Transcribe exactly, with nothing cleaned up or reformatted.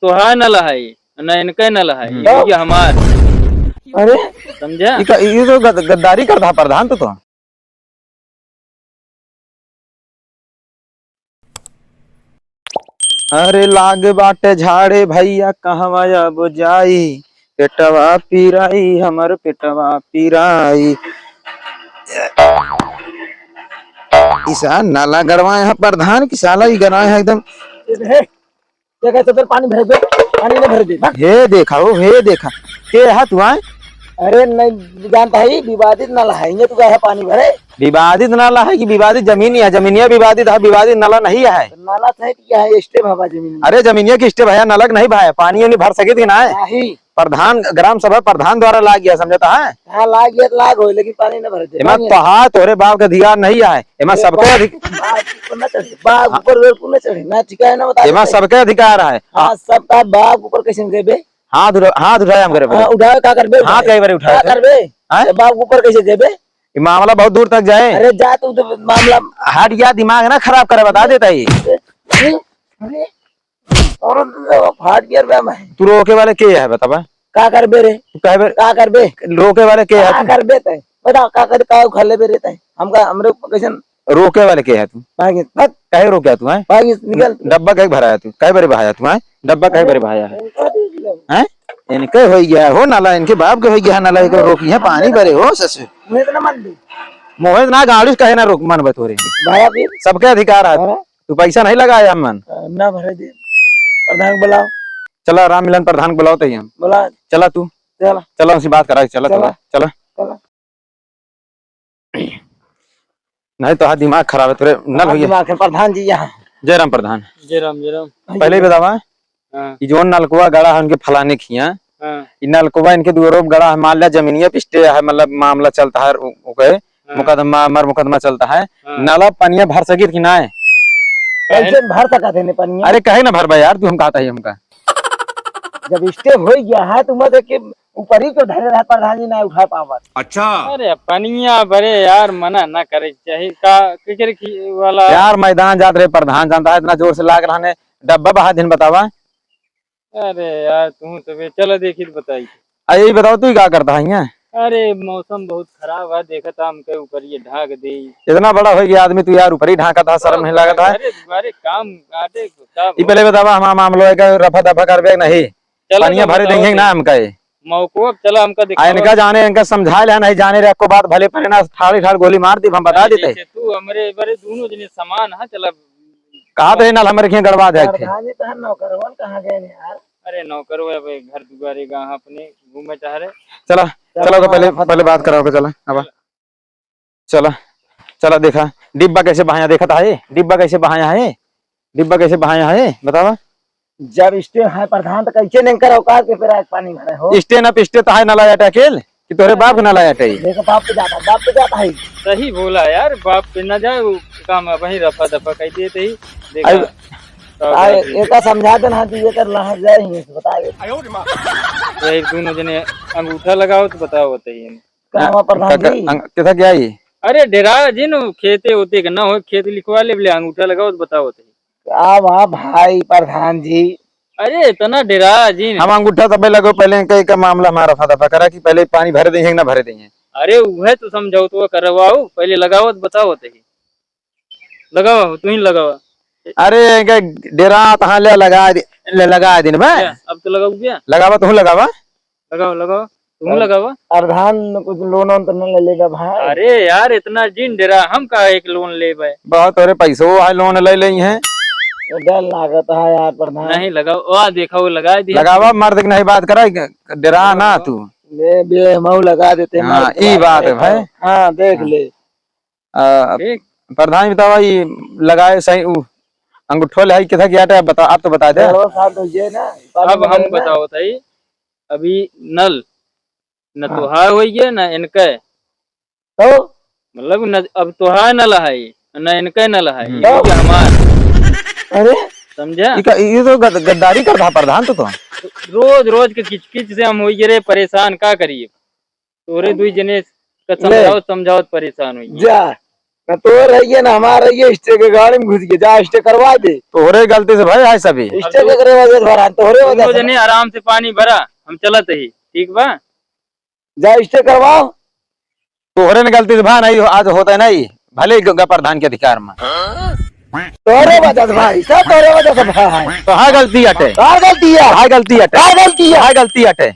तोहार नल है, न इनके नल है, हम्म। ये हमार। अरे, समझा? ई का, ई तो गद-, गद्दारी करत हा प्रधान तू तो। अरे लाग बाटे झाड़े भइया, कहवा अब जाई, पेटवा पिराई, हमर पेटवा पिराई। इसा नाला गड़वाए है प्रधान की साला ही गड़वाए है एकदम। देखा तो फिर पानी भर दे, पानी ना भर दे, भाग। हे देखा, ओ हे देखा, के है तू आए? अरे नहीं जानता है, विवादित नाला है, ये तू कहे पानी भरे? विवादित नाला है कि विवादित जमीन है? जमीनिया विवादित है, विवादित नाला नहीं है। तो नाला सहित क्या है, स्टे भवा जमीन में। अरे जमीनिया की स्टे भया, नलक नहीं भया, पानी उनी भर सके कि ना है? नहीं। प्रधान, ग्राम सभा प्रधान द्वारा लाग गया, समझता है? हाँ, लाग गया तो लाग हो, लेकिन पानी ना भर दे, एमा पानी तोहार, तोहरे बाप के अधिकार नहीं है, एमा ए, सबके बाप, अधिक- बाप ऊपर ना चढ़े, बाप ऊपर वेर को ना चढ़े, ना ठीक है ना, बता एमा देते हैं। सबके अधिकार है। हाँ, सबका बाप ऊपर कैसे देबे? हाथ उठा, हाथ उठाए हम करे हाँ, बड़े। उठावे का करबे? हाथ उठावे। कई बार उठाए का थे? करबे? हैं? तो बाप ऊपर कैसे देबे? ये मामला बहुत दूर तक जाए। अरे जा तू तो मामला हट गया, दिमाग ना खराब करे, बता देता ही। अरे, अरे, और तो फाट गया बे मैं। तू रोके वाले के है बतावा? का करबे रे? तू कहे बे? का करबे? रोके वाले के है का तू? करबे तै? बता का कर, का उखा लेबे रे तै? हमका, हमरे कैसन रोके वाले के है तू? भागिस, भाग। काहे रोके तू, हैं? भागिस, निकल। डब्बा काहे भराया तू? काहे बरे बहाया तू, हैं? डब्बा काहे बरे बहाया है? इनका दे दिया। हैं? इनके होई गया हो नाला, इनके बाप के होई गया नाला, इनको रोकी है पानी बरे हो ससुर। मुझे इतना मत दे। मोहित ना गाड़ी से कहे ना रोक, मन बतोरे। भाया फिर? सबके अधिकार है। हाँ। तू पैसा नहीं लगाया मन। ना भरे दे। प्रधान बुलाओ। चला राम मिलन प्रधान बुलाओ तही हम। बुला। चला तू। चला। चला उनसे बात करा, चला, चला। चला। चला। चला। नहीं तो हाँ दिमाग खराब है तोरे, नल हाँ, भैया। दिमाग है, प्रधान जी यहाँ। जय राम प्रधान। जय राम, जय राम। पहले ही बतावा, हाँ। ई जौन नलकवा गड़ा है उनके फलाने खिया, हाँ। ई नलकवा इनके दुआरो पे गड़ा है, मान लिया जमीनिया पे स्टे है, मतलब मामला चलता है, उ-, ओके, हाँ। मुकदमा, मर मुकदमा चलता है, हाँ। नला पनिया भर सकित कि ना है? कैसे भर सकत है ने पनिया? अरे कहे ना भरबा यार, तू हम कहता है हमका। जब स्टे हो गया है तो मत के ऊपर ही तो धरे रहा प्रधान जी, ना उठा पावत। अच्छा। अरे पनिया बरे यार, मना ना करे के चाही। का केकर की वाला? यार मैदान जात रहे, प्रधान जानता है, इतना जोर से लाग रहा ने, डब्बा बहा दिन बतावा। अरे यार, तू तो बे, चलो देखी तो बताई। आ, यही बताओ, तू ही का करता है यहाँ? अरे मौसम बहुत खराब है, देखा था हमके ऊपर ये ढाक दे। इतना बड़ा हो गया आदमी, तू यार ऊपर ही ढांका था, शर्म नहीं लागत है? अरे, अरे काम, अरे का ये पहले बतावा, हमारा मामलो है क्या, रफा दफा करबे नहीं? चलो पनिया तो भरे बताओ देंगे तो। ना हमका ये। मौको अब चला हमका आ, दिखावा। इनका जाने, इनका समझा ले, नहीं जाने रे, को बात भले परे ना, ठाड़ी ठाड़ गोली मार दी, हम बता नहीं, देते। देखे तू, हमरे बरे दोनों जने समान है, चला। कहा तो ये नाल हमरे खिया गड़वा दे थे। प्रधान जी, तोहार नौकरवन कहाँ गए यार? अरे नौकरवा अब घर दुआरे गा अपने घूमे चाह रहे। चला, चला, चला तो पहले, पहले बात कराओ, चला, अब। चला, चला देखा, डिब्बा कैसे बहाया, देखत है, डिब्बा कैसे बहाया है, डिब्बा कैसे बहाया है, बतावा। जब स्टे है प्रधान, तो कैसे नहीं कर औकात के फिर आज पानी भरे हो? स्टे ना पिस्टे तो है, नला अटैकेल कि तोरे बाप के नला अटैकेल? देखो, बाप पे जाता, बाप पे जाता है। सही बोला यार, बाप पे ना जाए, वो काम वहीं रफा दफा कर दिए थे ही। देखा, अरे, तो आ, क्या एका समझा देना कि ये कर लहा जाए ही, बता दे। तो एक दोनों जने अंगूठा लगाओ तो बताओ, बताइए। का हुआ प्रधान का, का, जी? अंग-, किधर गया ये? अरे डेरा जिन खेते होते के ना हो, खेत लिखवा ले, बोले अंगूठा लगाओ तो बताओ तो। का हुआ भाई प्रधान जी? अरे इतना डेरा जिन। हम अंगूठा तबे लगो, पहले इनका एक मामला हमारा रफा दफा करा कि पहले पानी भरे देंगे कि ना भरे देंगे। अरे उहे तो समझौतो करवाओ, पहले लगाओ तो बताओ तो। लगावा, तू ही लगावा। अरे, इनके डेरा तहाँ ले लगा दे, ले लगा दिन बे। क्या? अब तो लगाऊ क्या? लगावा, तू लगावा। लगावा, लगावा। तू लगावा। प्रधान कुछ लोन वोन तो न ले लेगा भाई? अरे यार, इतना जिन डेरा, हम का एक लोन लेबे? बहुत तोरे पैसो है, लोन ले ले हैं। ये डर लागत है यार प्रधान। नहीं लगाओ, आ देखा वो लगा दिया। लगावा, मर्द के नहीं बात करा, डेरा ना तू। ले बे, हम लगा देते हैं, हाँ, मर्द के ई बात है भाई। हाँ, देख हाँ। ले। आ, ठीक। प्रधान बतावा, ई लगाए सही, उ, अंगूठो ले आई, किथा किया टा, बता, आप तो बता दे। चलो, साहब, तो ये ना, अब हम बताओ, बताई, अभी नल, न हाँ। तोहार होइए, न इनके। तो? मतलब, न, अब तोहार नल है, न इनके नल है, हम्म। ये तो? हमार। अरे? समझा? ई का, ई तो गद-, गद्दारी करता प्रधान तो, तो। रोज, रोज के किचकिच से हम होइए रे परेशान, का करिए? तोरे दुई जने का ले। समझावत, समझावत परेशान होई। जा। ना तोर है ये, ना हमार है ये, स्टे के गाड़ी में घुस गए, जा स्टे करवा दे। तोहरे गलती से भाई है सभी। स्टे के करे वजह से भरा, तोहरे वजह दोनों से। जने आराम से पानी भरा, हम चलत ही, ठीक बा? जा स्टे करवाओ। तोहरे न गलती से भा नहीं, आज होता है नहीं, भले ही ग-, ग-, प्रधान के अधिकार में। तोहरे वजह से भाई, सब तोहरे वजह से भाई। तो हाँ गलती अटे। का गलती है? हाँ गलती अटे। का गलती है? हाँ गलती अटे।